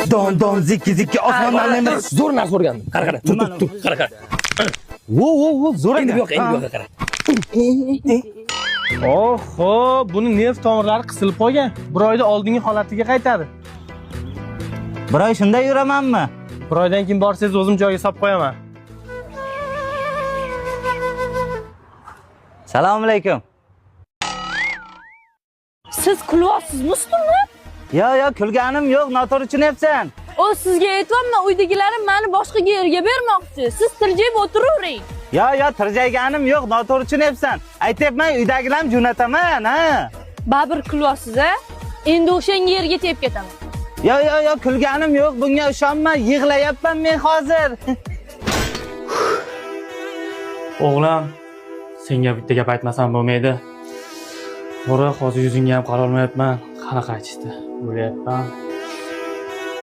Don don zikki zikki osmondan emas. Zo'r narsa o'rgandim. Qara, qara. Tur, tur, tur. Qara, qara. Wo wo wo zo'r Endi bu ekan. yoqqa, endi bu yoqqa qara. Oho, buni nerv tomirlari qisilib qolgan. Bir oyda oldingi holatiga qaytadi. Bir oy shunday yuramanmi? Bir oydan keyin borsangiz o'zim joyiga solib qo'yaman. Assalomu alaykum. Siz kulyapsizmi ustimdan? Yo yo kulganim yo'q, noto'g'ri tushunyapsan. O sizga aytyapman, uydagilarim mani boshqa yerga bermoqchi. Siz tirjayib o'tiravering. Yo yo tirjayganim yo'q, noto'g'ri tushunyapsan. Aytyapman, uydagilarni jo'nataman, ha. Babir kulyapsiz a? Endi o'shanga yerga tepib ketaman. Yo yo yo kulganim yo'q, bunga ishonma, yig'layapman men hozir. O'g'lim, senga bitta gap aytmasam bo'lmaydi. To'g'ri, hozir yuzingga ham qarolmayapman. Qanaqa aytishdi? O'layapman.